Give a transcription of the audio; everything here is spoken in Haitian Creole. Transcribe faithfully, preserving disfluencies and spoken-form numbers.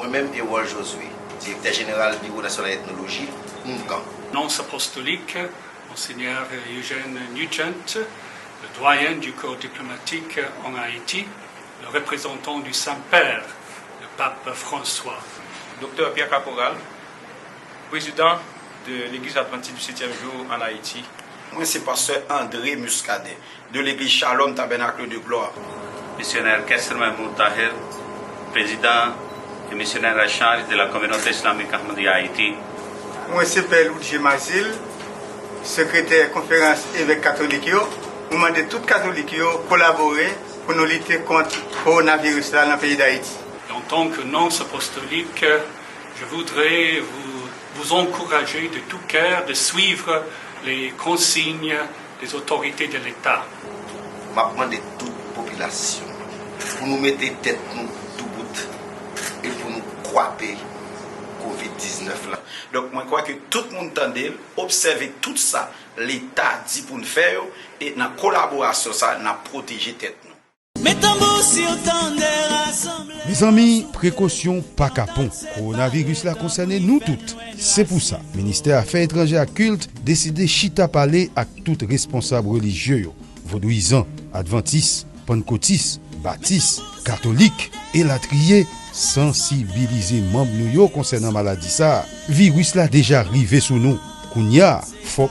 Mwen menm, Erol Josué, direktè jeneral Biwo Nasyonal Etnoloji, MNCAN. Nonce apostolique, Monseigneur Eugène Nugent, le doyen du corps diplomatique en Haïti, le représentant du Saint-Père, le pape François. Doktè Pierre Caporal, président de l'Église adventiste du septième jour en Haïti. Mwen se pastè André Muscadin, de l'église Shalom Tabernacle de Gloire. Misyonè Kesterman Moutahir, président et missionnaire en charge de la communauté islamique Ahmadiyya Haïti. Mwen se Pè Ludger Mazil, sekretè konferans evèk katolik yo. Mwen mande tout katolik yo kolabore pou nou lite kont kowonaviris la nan peyi Dayiti. En tant que nonce apostolique, je voudrais vous, vous encourager de tout cœur de suivre les consignes des autorités de l'État. M ap mande tout popilasyon pou nou mete tèt nou doubout e pou nou kwape kovid diznèf la. Donk, mwen kwè ke tout moun tande l, obsève tout sa Leta di pou n fè yo, e nan kolaborasyon sa, n ap pwoteje tèt nou. Met tanbou si w tande rasanble. Mezanmi, prekosyon pa kapon. Kowonaviris la konsène nou tout. Se pou sa, Ministè Afè Etranjè ak Kilt deside chita pale ak tout responsab relijye yo, vodouyizan, advantis, pannkotis, batis, katolik, elatriye, sansibilize manm nou yo konsènan maladi sa a. Viris la deja rive sou nou. Kounye a, fò